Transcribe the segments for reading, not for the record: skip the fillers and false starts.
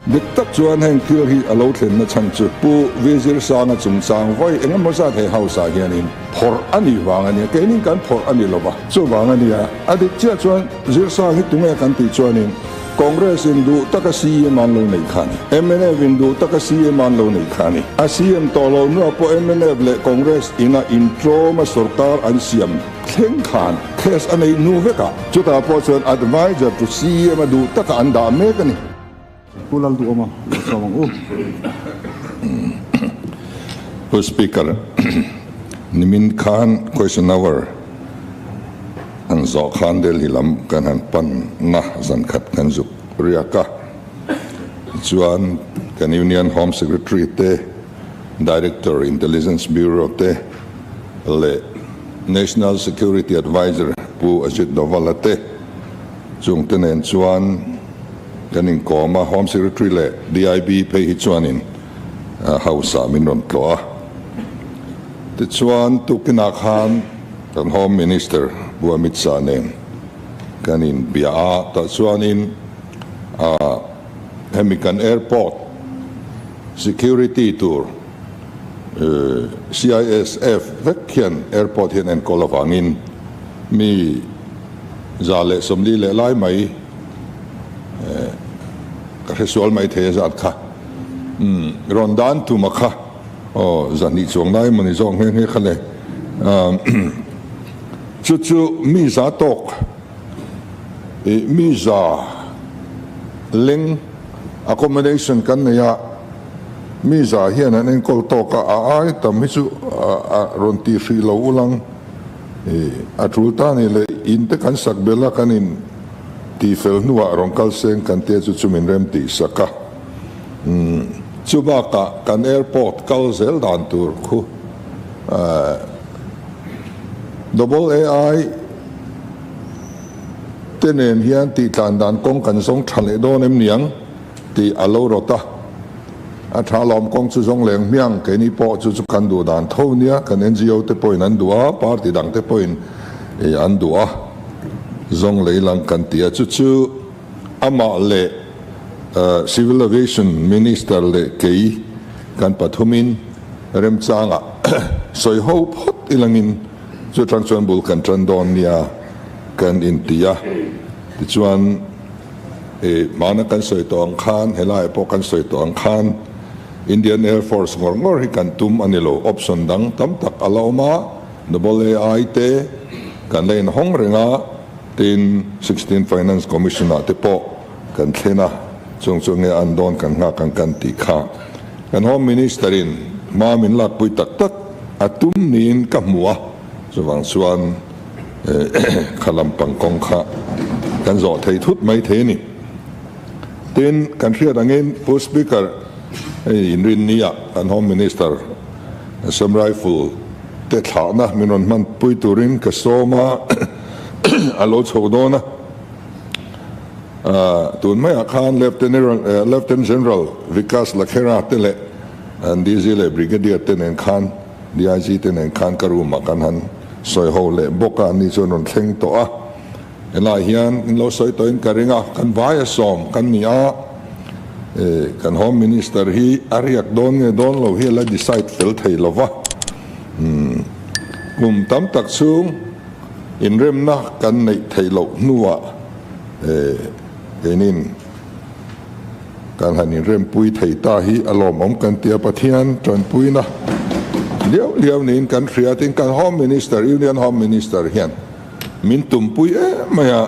Dik tak chuan heng thil hi a lo thlenna chhan chu Pu Vizirsanga chungchang vawi eng emaw zat he house ah hianin phawrh a nih vang a nia, keinin kan phawrh a ni lo va, chuvang a nia. A dik chiah chuan Zirsang hi tunge kan tih chuanin Congress in duh taka CM an lo neih kha a ni. Mnf in duh taka CM an lo neih kha a ni. A CM tawh loh hnuah pawh mnf leh Congress ina intlawma sorkar an siam thleng khan case a neih hnu vekah chutah pawh chuan adviser to CM a duh taka an dah mek a ni. Pu Lalduhawma lo sawm ang u. Pu Speaker, nimin khan Question Hour an zawh khan Delhi lam kan han pan na zan khat kan zuk riak a. Tichuan kan Union Home Secretary te, Director Intelligence Bureau te leh National Security Adviser Pu Ajit Doval-a te chungte nen chuan kan inkawm a, Home Secretary leh DIB phei hi chuanin House-ah min rawn tlawh a. Tichuan tukinah khan kan Home Minister Pu Amit Shah nen kan inbia a, tah chuanin hemi kan airport security tur CISF vek hian airport hian enkawl avangin mi 140 leh lai mai ka hresual mai thei a zat kha rawn dan tum a kha aw 200 chuang lai emaw ni zawk nghe nghe kha le chu chu mi za tawk mi za leng accommodation kan nei a mi za hian an enkawl tawk a a ai tam hi chu a rawn tih hrih lo ulang. A tul ta ni le, in te kan sak bel a, kan in tih fel hnuah rawn kal seng kan tia chu chu min rem tih sak a. Chu bakah kan airport kal zel dan tur khu Double AI te nen hian tih tlan dan kawng kan zawng tha leh dawn em niang tih a lo rawt a. A tha lawm kawng chu zawng leng hmiang, keini pawh chu chu kan duh dan tho nia, kan NGO te pawhin an duh a, party dang te pawhin an duh a, zawng lei lang kan ti a, chu chu amah leh Civil Aviation Minister leh kei kan pathumin remchangah sawi ho phawt ilangin chu tang chuan bul kan tan dawn nia kan inti a, tichuan. I hmana kan sawi tawh ang khan, helaiah pawh kan sawi tawh ang khan Indian Air Force ngawr ngawr hi kan tum a ni lo. Option dang tam tak a la awm a, Double AI te kan la inhawng reng a, tin 16 Finance Commission ah te pawh kan thlen a, chung chu nge an dawn kan nghak ang kan tih kha. Kan Home Minister in hma min lakpui tak tak a tum niin ka hmu a, chuvang chuan Kha lampang kawng kha kan zawh thei thut mai thei a ni. Tin, kan hriat angin Pu Speaker, hei inrinni ah kan Home Minister Assam Rifle te thlahna min rawn hman pui turin ka sawm a, a lo chho dawn a. Tun maiah khan Lieutenant General Vikas Lakhera te leh an DG leh Brigadier te nen khan DIG te nen khan ka room ah kan han sawi ho leh bawk a, ani chuan rawn thleng tawh a, helai hian in lo sawi tawhin ka ring a, kan vai a sawm kan ni a, kan Home Minister hi a riak dawn nge dawn lo hi a la decide fel thei lo va, kum tam tak chhung inremna kan neih theih loh hnuah keinin. Kan han inrempui thei ta hi a lawmawm kan ti a, Pathian tanpuina liau liau niin kan hria tin kan Home Minister, Union Home Minister hian min tumpui em mai a,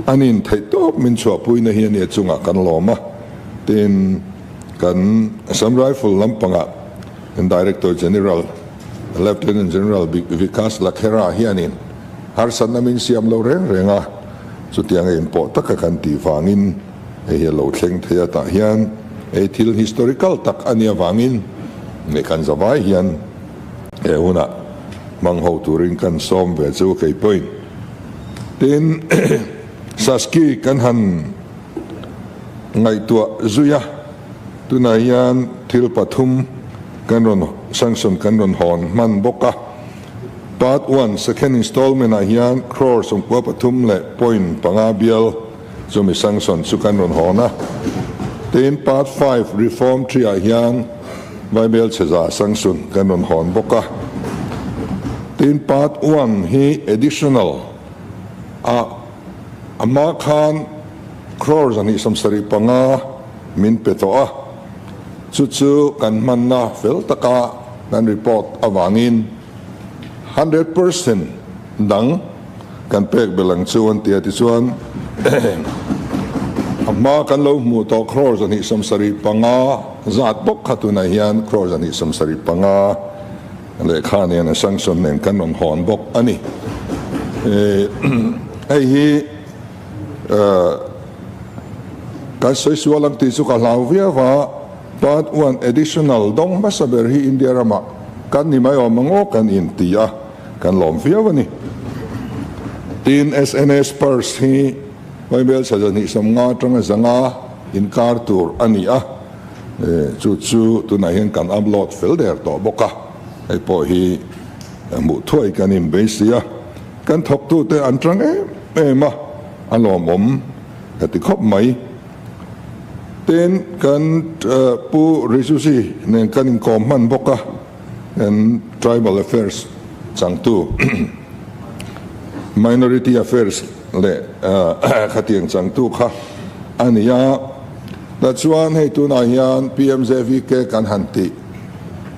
an in theih tawp min chhuahpuina hi a nia chungah kan lawm a, tin kan Assam Rifle lampangah kan Director General Lieutenant General Vikas Lakhera hianin harsatna min siam lo reng reng a, chutiang a inpawh taka kan tih vangin. Hei hi a lo thleng thei a, tah hian hei thil historical tak a nih avangin leh kan zavai hian he hunah hmang ho turin kan sawm ve chu kei pawhin. Tin, Saski kan han ngaihtuah zui a, tunah hian thil pathum kan rawn sanction kan rawn hawn hman bawk a. Part one, second installment ah hian crore 93 leh point panga bial, Chumi sanction chu kan rawn hawn a. Tin, Part 5 Reform 3 ah hian Vaibel chheza sanction kan rawn hawn bawk a. Tin, Part 1 hi additional a ama khan crore 275 min pe tawh a. Chu chu kan hmanna fel taka kan report awangin 100% dang kan pek belang chu an tia. Tichuan a hma kan lo hmuh tawh crore 275 zat bawk kha tunah hian crore 275 lehkha nen a sanction nen kan rawn hawn bawk a ni. Hei hi kan sawi sual ang tih chu ka hlau viau a. Part 1 additional dawng hmasa ber hi India ramah kan ni mai awm ang aw kan inti a, kan lawm viau a ni. Tin, SNS purse hi Vaibel chha 250 atanga 500 inkar tur a ni a, chu chu tunah hian kan upload fel der tawh bawk a, hei pawh hi hmuh thuai kan inbeisi a, kan thawktute an tang em em a, a lawmawm ka ti khawp mai. Tin, kan Pu Rizuzi nen kan inkawm hman bawk a, kan Tribal Affairs changtu, Minority Affairs leh khatiang changtu kha a ni a. Tichuan hei tunah hian PMJVK kan han tih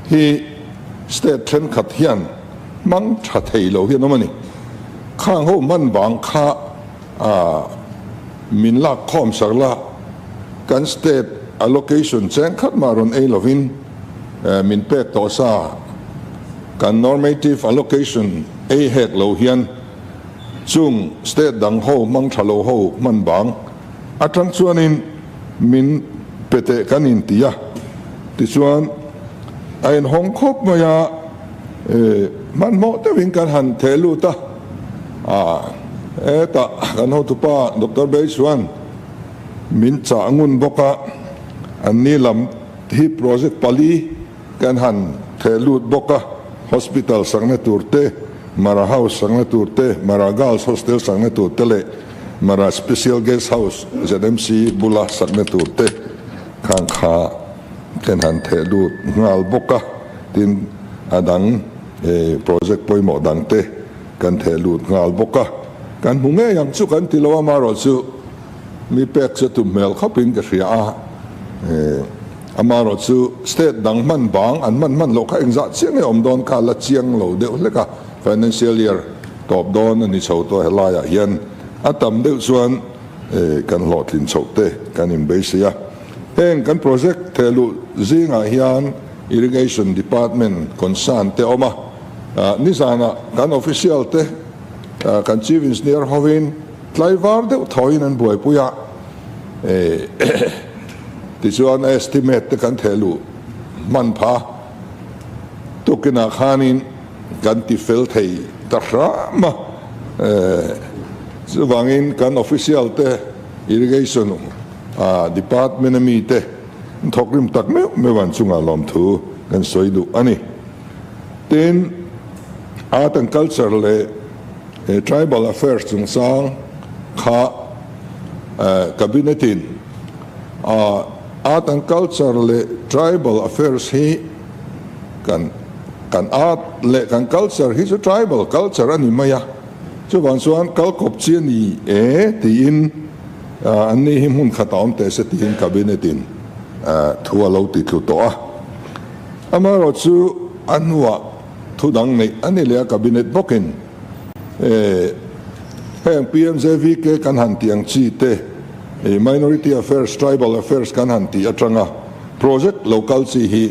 hi state thenkhat hian hmang tha thei lo hi an awm a ni. Khang ho hman vang kha min lak khawm sak la, kan state allocation cheng khat mah rawn ei lovin min pek tawh sa, kan normative allocation ei hek lo hian chung state dang ho hmang tha lo ho hman bang atang chuanin min pe teh kan inti a. Tichuan a inhawng khawp mai a, hmanhmawh deuhin kan han theh lut a. Hetah kan hotupa Doctor Bei chuan min chah ngun bawk a, an ni lam hi project pali kan han theh lut bawk a, hospital sakna tur te, Mara House sakna tur te, Mara Girls Hostel sakna tur te leh Mara Special Guest House ZMC bula sakna tur te khang kha kan han theh lut nghal bawk a. Tin, a dang project pawimawh dang te kan theh lut nghal bawk a, kan hmu ngei ang chu kan ti lo a, amaherawhchu mi pek chu tum hmel khawpin ka hria a, amaherawhchu state dang hman bang an hman hman loh kha engzah chiang nge awm dawn kha la chiang lo deuh hlek a, financial year tawp dawn a ni chho tawh helaiah hian a tam deuh chuan kan hlawhtlin chhoh te kan inbeisei a, heng kan project theh luh zingah hian irrigation department concern te awm a. Nizanah kan official te, kan chief engineer hovin tlaivar deuh thawiin an buaipui a, tichuan estimate te kan theh luh hman pha tukinah khanin kan ti fel thei ta hram a, chuvangin kan official te irrigation department ami te thawkrim tak meuh meuh an chungah lawmthu kan sawi duh a ni. Tin, Art and Culture leh Tribal Affairs chungchang kha Cabinet in Art and Culture leh Tribal Affairs hi kan kan art leh kan culture hi chu tribal culture a ni mai a, chuvang chuan kal kawp chi a ni e tiin an ni hi hmun khat a awm teh se tiin Cabinet in thu a lo ti tlu tawh a. Amaherawhchu a hnuah thu dang neih a ni leh a, Cabinet bawkin heng PMJVK kan han tih ang chi te, Minority Affairs, Tribal Affairs kan han tih atanga project lo kal chi hi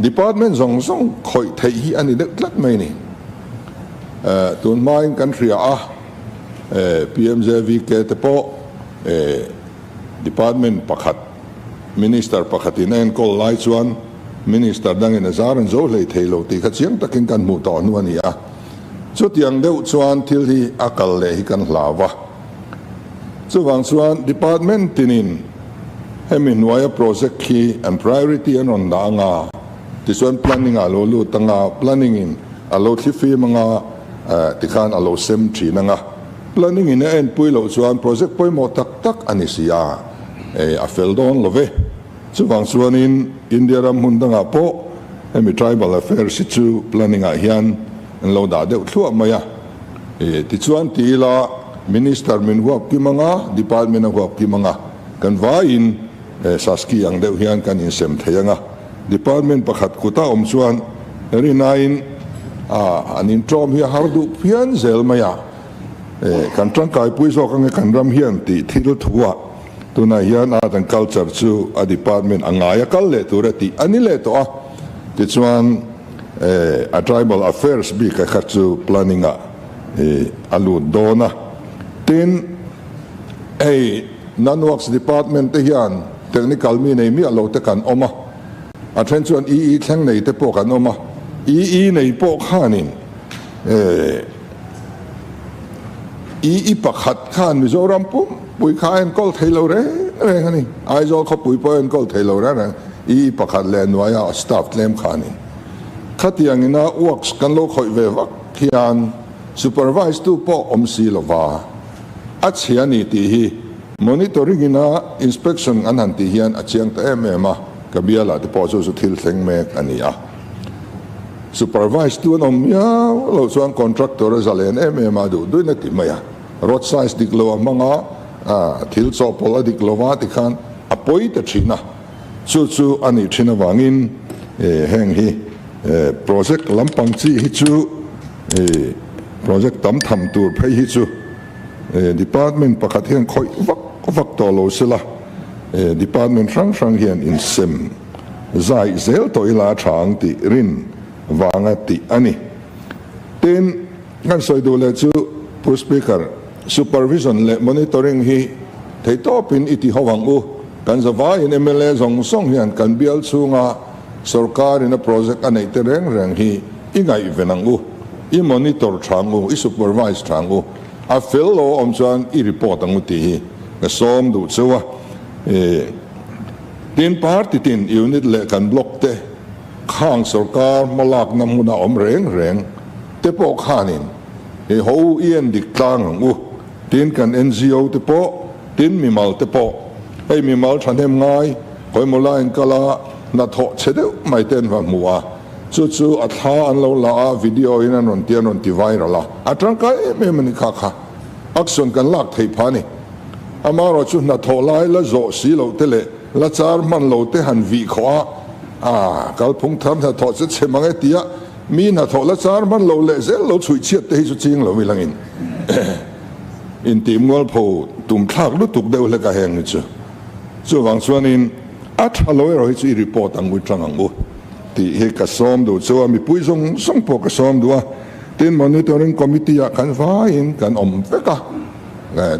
department zawng zawng khawih theih hi a ni deuh tlat mai a ni. Tun hmain kan hria a, PMJVK te pawh department pakhat, Minister pakhatin a enkawl lai chuan Minister dangin a zar an zo hlei thei lo tih kha chiang takin kan hmuh tawh hnu a ni a. Chutiang deuh chuan thil hi a kal leh hi kan hlau a. Chuvang chuan Department tinin hemi hnuaia project hi an priority an rawn dah anga, tichuan planning ah a lo lut anga, planning in a lo thlifim anga, tikhan a lo sem thin anga. Planning in a enpui loh chuan project pawimawh tak tak a ni si a. A fel dawn lo ve. Chuvang chuanin India ram hmun dangah pawh hemi Tribal Affairs hi chu planning ah hian an lo dah deuh thluah mai a. Tichuan ti ila Minister min huap kim anga, Department a huap kim anga, kan vaiin Saski ang deuh hian kan insem thei anga. Department pakhat kuta awm chuan rinaiin an inṭawm hi a har duh phian zel mai a. Kan tangkaipui zawk ange kan ram hian tih thil thuah tunah hian Art and Culture chu a department a ngai a kal leh tur a tih a ni leh tawh a. Tichuan a Tribal Affairs bik a kha chu planning ah a lut dawn a. Tin, hei Non-Works Department te hian technical mi nei miah lo te kan awm a, a then chuan EE thleng nei te pawh kan awm a. EE nei pawh khanin EE pakhat khan Mizoram pumpui kha a enkawl thei lo reng reng a ni. Aizawl khawpui pawh a enkawl thei lo reng reng. EE pakhat leh hnuaia staff tlem khanin khatiang ina works kan lo khawih ve vak hian supervise tu pawh awm si lova a chhia a ni tih hi monitoring ina inspection an han tih hian a chiang ta em em a, ka bialah te pawh chu chu thil thleng mek a ni a. Supervise tu an awm miau loh chuan contractor a zalen em em a duh duin a ti mai a, road size dik lo a hmang a, thil chawhpawlh a dik lo va tikhan a pawi ta thin a, chu chu a nih thin avangin heng hi project lampang chi hi chu project tam tham tur phei hi chu department pakhat hian khawih vak vak tawh lo sela, department hrang hrang hian insem Zai zel tawh ila a tha ang tih rin vanga tih a ni. Tin, kan sawi duh leh chu Pu Speaker, supervision leh monitoring hi theitawpin i ti ho ang u. Kan zavaiin mla zawng zawng hian kan bial chhunga sorkarin a project a neih te reng reng hi i ngaihven ang u, i monitor tha ang u, i supervise tha ang u. A fel lo a awm chuan i report ang u tih hi ka sawm duh cheu a. Tin, party tin unit leh kan block te khang sorkar hmalakna hmuna awm reng reng te pawh khanin i ho i en dik tlang ang u. Tin, kan ngo te pawh, tin mimal te pawh, hei mimal thahnem ngai khawimaw laiin kal a, hnathawh chhe deuh mai te an va hmu a, chu chu a thla an lo la a, video in an rawn ti an rawn ti viral a, a tangkai em em a ni kha kha action kan lak theih phah a ni. Amaherawh chu hnathawh lai la zawh si loh te leh la char hman lo te han vih khawh a, a kalphung thar hnathawh chu chhe mang e tia mi hnathawh la char hman lo leh zel lo chhuih chhiat te hi chu ching lo ilangin intihmualpho tum thlak lutuk deuh hlek a heng hi chu. Chuvang chuanin a tha lo erawh hi chu i report ang u tang ang u tih hi ka sawm duh chu a, mipui zawng zawng pawh ka sawm duh a, tin monitoring committee ah kan vaiin kan awm vek a.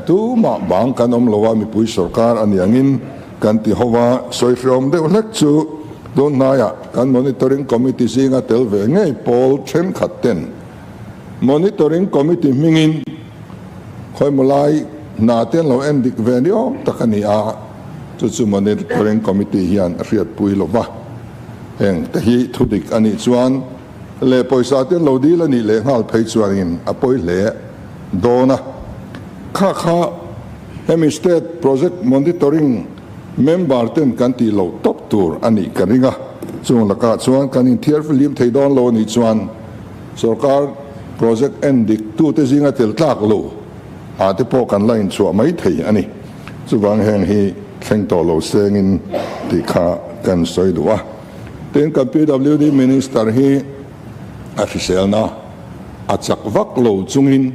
Tumah bang kan awm lo a, mipui sorkar a niangin kan ti ho a, sawi hreawm deuh hlek chu tun hnaiah kan Monitoring Committee zinga tel ve ngei pawl thenkhat ten Monitoring Committee hmingin khawimaw lai hna te an lo en dik ve ni awm tak a ni a, chu chu Monitoring Committee hian a hriatpui lo va, heng te hi thudik a nih chuan leh pawisa te an lo dil a nih leh nghal phei chuanin a pawi hle dawn a. Kha kha hemi State Project Monitoring member ten kan tih loh tawp tur a nih ka ring a. Chung lakah chuan kan inthiar fihlim thei dawn lo a nih chuan sorkar project en dik tute zinga tel tlak lo ah te pawh kan la inchhuah mai thei a ni. Chuvang heng hi thleng tawh lo sengin tih kha kan sawi duh a. Tin, kan PWD Minister hi a hriselna a chak vak lo chungin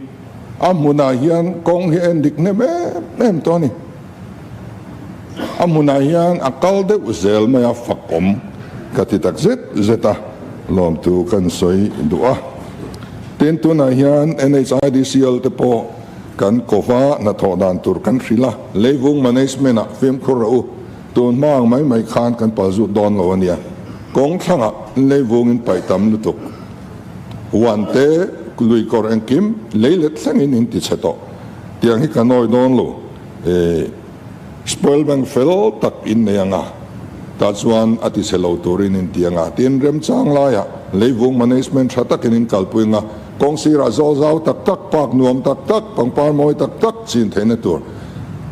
a hmunah hian kawng hi a en dik hnem em em tawh a ni. A hmunah hian a kal deuh zel mai a, fakawm ka ti tak zet zet a, lawmtu kan sawi duh a. Tin, tunah hian NHIDCL te pawh kan kova hnathawh dan tur kan hrilh a, leivung management ah fimkhur rawh u. Tun hma ang mai mai khan kan pal zut dawn lo a nia. Kawng thlangah leivungin paih tam lutuk. Huan te, lui kawr engkim lei let thlengin in ti chhe tawh. Tiang hi ka nawi dawn lo. E, spoil bank fel tak in nei anga, tah chuan a ti chhe lo turin in ti anga. Tin, remchang laiah leivung management tha takin in kalpui anga, kawng sirah zawl zau tak tak, park nuam tak tak, pangpar mawi tak tak chin theihna tur.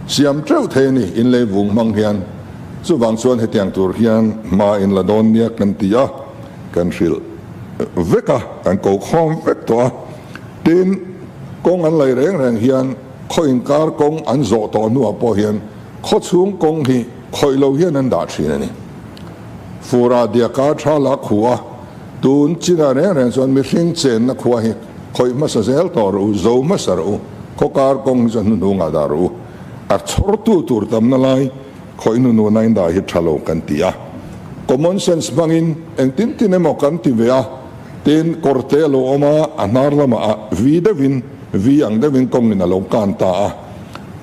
siam teuh thei a ni in leivung hmang hian. Chuvang chuan hetiang tur hian hma in la dawn nia kan ti a, kan hrilh vek a, kan ko khawm vek tawh a. Tin, kawng an lei reng reng hian khaw inkar kawng an zawh tawh hnuah pawh hian khaw chhung kawng hi khawih lo hian an dah thin a ni. Fura diaka tha la khu a, tun chinah reng reng chuan mihring chenna khua hi khawih hmasa zel tawh rawh u, zo hmasa rawh u, khaw kar kawng hi chu hnuhnungah dah rawh u, a chhawrtu tur tamna lai khawih hnuhnuna in dah hi tha lo kan ti a. Common sense hmangin engtin tin emaw kan ti ve a, tin kawrte a lo awm a, a hnar lamah a vi deuhin, vi ang deuhin kawngin a lo kan ta a,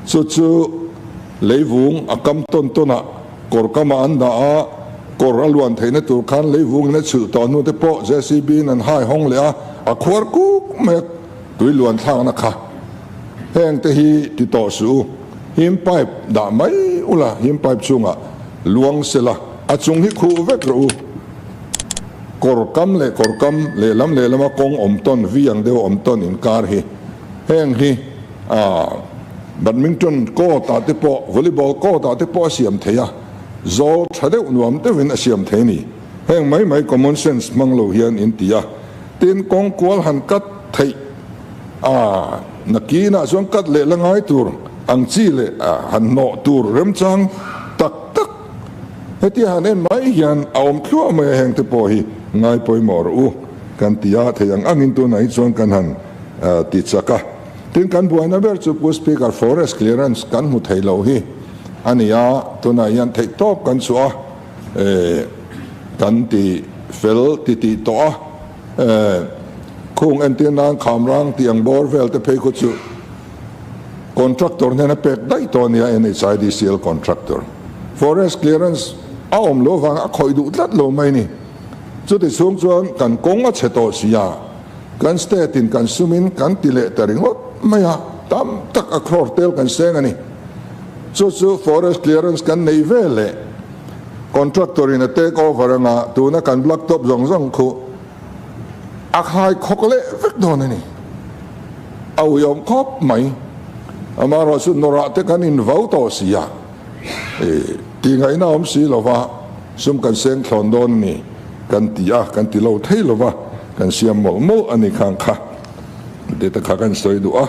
chu chu leivung a kam tawn tawn ah, Kawr kamah an dah a, kawr a luan theihna tur khan leivungin a chhilh tawh hnu te pawh JCB in an hai hawng leh a, a khuar kuk mai a, tui luan thlakna kha. Heng te hi ti tawh suh u, him pipe dah mai ula, him pipe chungah luang sela, a chung hi khuh vek rawh u. Kawr kam leh kawr kam, lehlam lehlama kawng awm tawn, vi ang deuh awm tawn inkar hi heng hi A badminton court ah te pawh, volleyball court ah te pawh a siam thei a, zawl tha deuh nuam deuhin a siam thei a ni. Heng mai mai common sense hmang lo hian in ti a, tin kawng kual han cut theih a, nakinah chuan cut leh la ngai tur ang chi leh han hnawh tur remchang tak tak hetia han en mai hian a awm thluah mai a, heng te pawh hi ngai pawimawh rawh u kan ti a, thei ang angin tunah hi chuan kan han ti chak a. Tin, kan buaina ber chu Pu Speaker, Forest Clearance kan hmu thei lo hi a ni a, tunah hian theihtawp kan chhuah a, kan ti fel ti tih tawh a, khung entir nan Khamrang tih ang bawr vel te phei khu chu contractor hnena pek daih tawh a ni a, NHIDCL contractor. Forest Clearance a awm loh vang a khawih duh tlat lo mai ni. Chuti chhung chuan kan kawng a chhe tawh si a. Kan state in kan sum in kan ti leh ta ringawt mai a, tam tak a crore tel kan seng a ni. Chu chu forest clearance kan nei ve leh contractor in a take over anga tuna kan black top zawng zawng khu a khai khawk leh vek dawn a ni. A uiawm khawp mai. Amaherawhchu nawrah te kan in vau tawh si a, tih ngaihna awm si lova sum kan seng thlawn dawn a ni. Kan ti a, kan ti lo thei lo va, kan siam mawlh mawlh a ni khang kha ti te kha kan sawi duh a.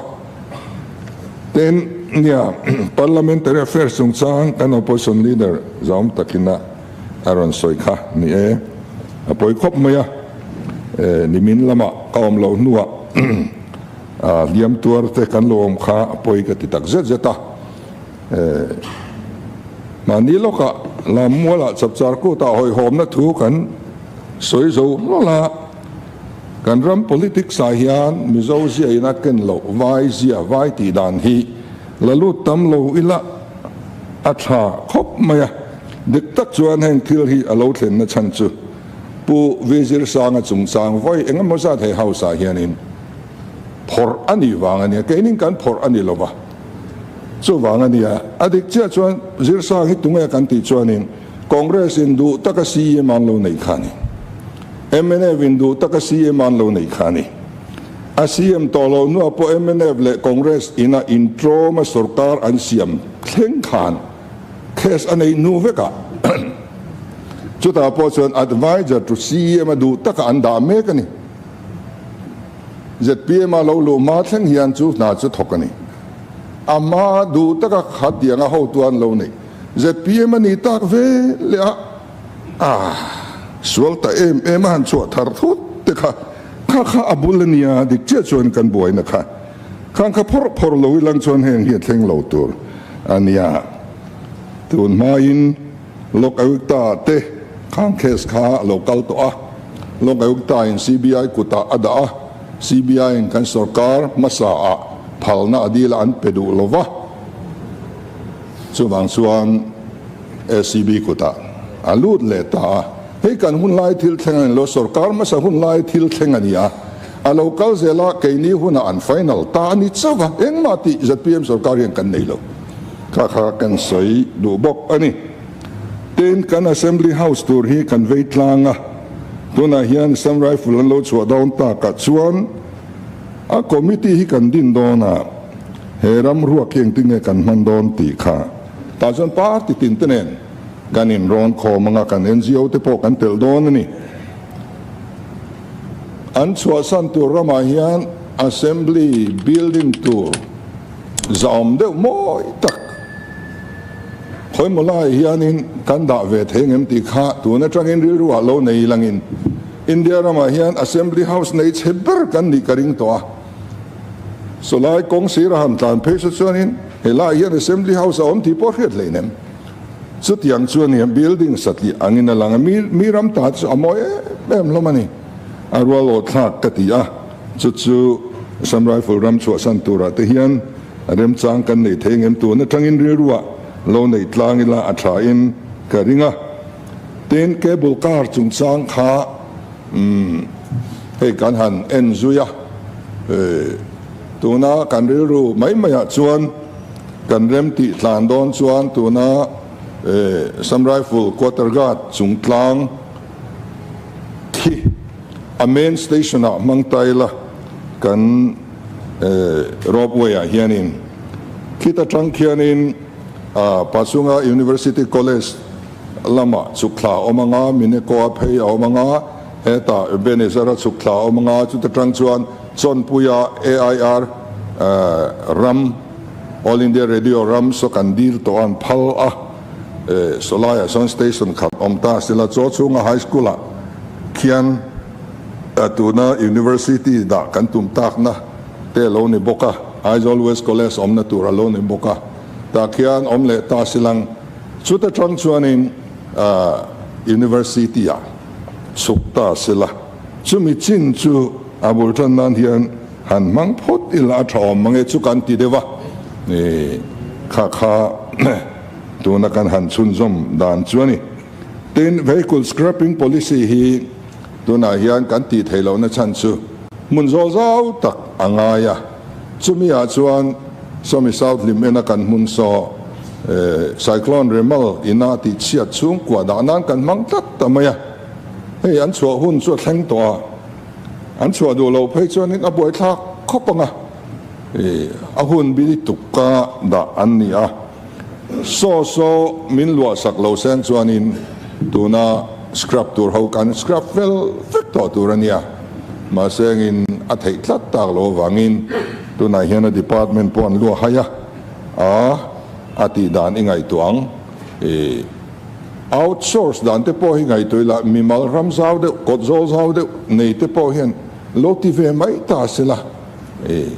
Tin, nia, Parliamentary Affairs chungchang kan Opposition Leader zawm takina a rawn sawi kha ni e, a pawi khawp mai a, nimin lamah ka awm loh hnuah hliam tuar te kan lo awm kha a pawi ka ti tak zet zet a. Mahni lawkah Lammualah Chapchar Kutah hawihhawmna thu kan sawi zo hlawlh a, kan ram politics ah hian Mizo zia in a ken loh vai zia vai tih dan hi la lut tam lo ila a tha khawp mai a, dik tak chuan heng thil hi a lo thlenna chhan chu Pu Vizirsanga chungchang vawi engemaw zat he house ah hianin phawrh a nih vang a nia, keinin kan phawrh a ni lova. Chuvang a nia, a dik chiah chuan Zirsang hi tunge kan tih chuanin Congress in duh taka CEM an lo neih kha a ni. Mnf in duh taka CEM an lo neih kha a ni. A CEM tawh loh hnuah pawh mnf leh Congress ina intlawma sorkar an siam thleng khan case a neih hnu vekah chutah pawh chuan adviser to CEM a duh taka an dah mek a ni. Zpm a lo luh hma thleng hian chu hna chu thawk a ni. A hma duh taka khat tianga hotu an lo nei. Zpm a ni tak ve leh a, a sual ta em em a han chhuah thar thut te kha, kha kha a bul a nia, dik chiah chuan kan buaina kha khang kha phawrh phawrh lo ilang chuan heng hi a thleng lo tur a nia. Tun hmain Lok Ayukta te khang case kha a lo kal tawh a, Lok Ayukta in CBI kutah a dah a, CBI in kan sorkar hmasa ah phalna a dil a an pe duh lo va, chuvang chuan ACB kutah a lut leh ta a, hei kan hun lai thil thleng a ni lo, sorkar hmasa hun lai thil thleng a ni a, a lo kal zel a, keini hunah an final ta a ni chauh va, engmah tih zpm sorkar hian kan nei lo. Kha kha kan sawi duh bawk a ni. Tin, kan Assembly House tur hi kan vei tlang a, tunah hian Assam Rifle an lo chhuah dawn takah chuan a committee hi kan din dawn a. He ram ruak hi engtin nge kan hman dawn tih kha tah chuan party tin te nen kan inrawn khawm anga kan NGO te pawh kan telh dawn a ni. An chhuahsan tur ramah hian Assembly building tur zahawm deuh mawi tak khawimaw laiah hianin kan dah ve thei ngem tih kha tun atangin rilru ah lo nei langin India ramah hian Assembly House nei chhe ber kan nih ka ring tawh a. Sawlai kawng sir a han tlan phei chu chuanin helaiah hian Assembly House a awm tih pawh hriat hlei nem. Chutiang chu a ni a, building satliah angin a lang a, mi mi ram ta chu a mawi em em hlawm a ni. A rual aw thlak ka ti a, chu chu Assam Rifle ram chhuahsan turah te hian remchang kan nei thei ngem tun atangin rilruah lo neih tlang ila a tha in ka ring a. Tin, cable car chungchang kha umm hei kan han en zui a, tuna kan rilru mai maiah chuan kan rem tih tlan dawn chuan tuna Assam Rifle Quarter Guard chung tlang khi a main station ah hmang ta ila kan ropeway ah hianin khita tang khianin Pachunga University College lamah chhuk thla a awm anga, Mineko a phei a awm anga, hetah Ebenezer a chhuk thla a awm anga, chuta tang chuan Chawnpuia AIR ram, All India Radio ram saw kan dil tawh an phal a, sawlaiah sawn station khat awm ta sila chaw chhunga high school ah khian tuna University dah kan tum takna te a lo ni bawk a, Aizawl West College awmna tur a lo ni bawk a, tah khian awm leh ta silang. Chuta tang chuanin University ah chhuk ta sela, chumi chin chu a bul tan nan hian han hmang phawt ila a tha awm mange chu kan ti deuh a, kha kha tuna kan han chhunzawm dan chu a ni. Tin, Vehicle Scrapping Policy hi tunah hian kan tih theih lohna chhan chu hmun zawl zau tak a ngai a, chumi ah chuan Sawmi South hlim ena kan hmun saw Cyclone Remal ina tih chhiat chhungkua dah nan kan hmang tlat ta mai a, hei an chhuah hun chu a thleng tawh a, an chhuah duh loh phei chuanin a buaithlak khawp ang a, a hun bi tuka dah an ni a, saw saw min luah sak lo seng chuanin tuna scrap tur ho kan scrap fel vek tawh tur a nia, mahse engin a theih tlat tak loh avangin tunah hian a department pawh an luah hai a. A, a tih dan i ngaihtuah ang. I outsource dan te pawh hi ngaihtuah ila, mimal ram zau deuh, kawt zawl zau deuh nei te pawh hian lo ti ve mai ta sela, i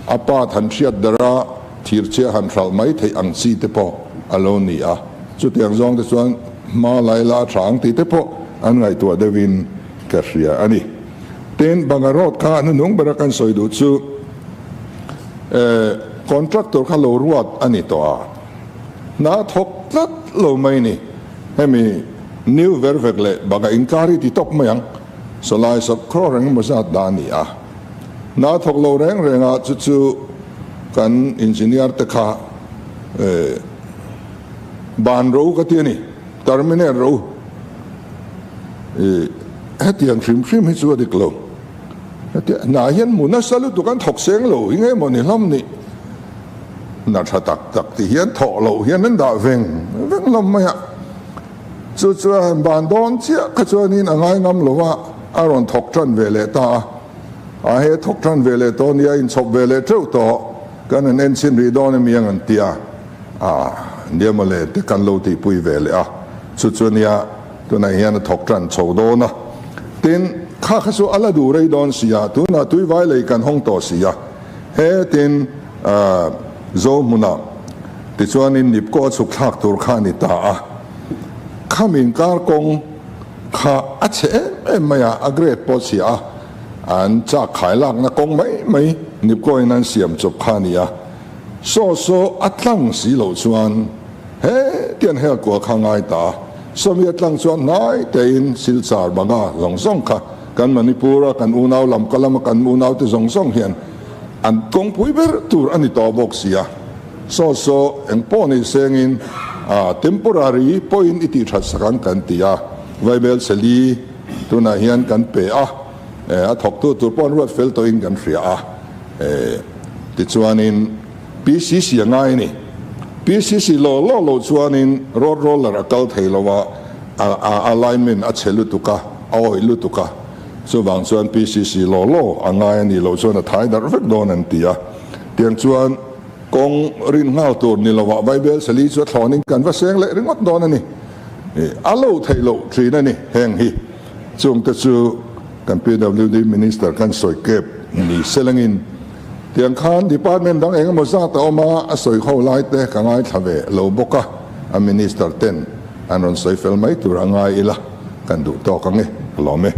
a pa than hriat dara thir chhia han hralh mai theih ang chi te pawh a lo ni a. Chutiang zawng te chuan hma lai la a tha ang tih te pawh an ngaihtuah deuhin ka hria a ni. Tin, Banga Road kha hnuhnung bera kan sawi duh chu, Contractor kha lo ruat a ni tawh a, hna thawk tlat lo mai ni. Hemi new ver vek leh banga inkar hi ti tawp mai ang. Sawlai sawpkhawr reng emaw zat dah a ni a. Hna thawk lo reng reng a chu chu kan engineer te kha ban ro ka ti a ni, terminate ro. Hetiang hrim hrim hi chu a dik lo. Hna hian hmu nasa lutuk an thawk seng lo hi nge maw ni hlawm ni? Hna tha tak tak ti hian thawh loh hian an dah veng veng hlawm mai a. Chu chuan ban dawn chiah kha chuanin a ngai ngam lo a, a rawn thawk tan ve leh ta a. A he thawk tan ve leh tawh nia, inchhawp ve leh teuh tawh, kan han enchhin rih dawn emi ang an ti a. A nia mawle te kan lo tihpui ve leh a. Chu chu nia. Tunah hian a thawk tan chho dawn a, tin, kha kha chu a la duh rei dawn si a, tunah tuivai lei kan hawng tawh si a, hetin Zo hmunah tichuanin Nipko a chhuk thlak tur kha a ni ta a, kham inkar kawng kha a chhe em em mai a, a grade pawh a chhia a, an chak khai lakna kawng mai mai Nipko in an siam chawp kha a ni a, saw saw a tlang si loh chuan. Hetiang hel kua kha ngai ta. Sawmi atlang chuan hnai tein Silchar banga zawng zawng kha kan Manipur a kan unau lam ka lama kan unau te zawng zawng hian an kawngpui ber tur a ni tawh bawk si a. Saw saw eng pawh ni sengin a temporary pawhin i tih that sak ang kan ti a. Vaibel Seli tunah hian kan pe a, a thawktu tur pawh an ruat fel tawhin kan hria a. Tichuanin. PCC a ngai a ni. PCC law law lo chuanin road roller a kal thei lo a, a alignment a chhe lutuk a, a awih lutuk a. Chuvang chuan PCC law law a ngai a nih loh chuan a thai darh vek dawn an ti a. Tiang chuan kawng rin nghal tur ni lovah Vaibel Sali chu a thlawnin kan va seng leh ringawt dawn a ni. A lo theih loh thin a ni heng hi. Chungte chu kan PWD Minister kan sawi kep ni selangin tiang khan department dang eng emaw zat a awm a, a sawi ho lai te ka ngaithla ve lo bawk a, a Minister ten an rawn sawi fel mai tur a ngai ila kan duh tawk ang e, ka lawm e.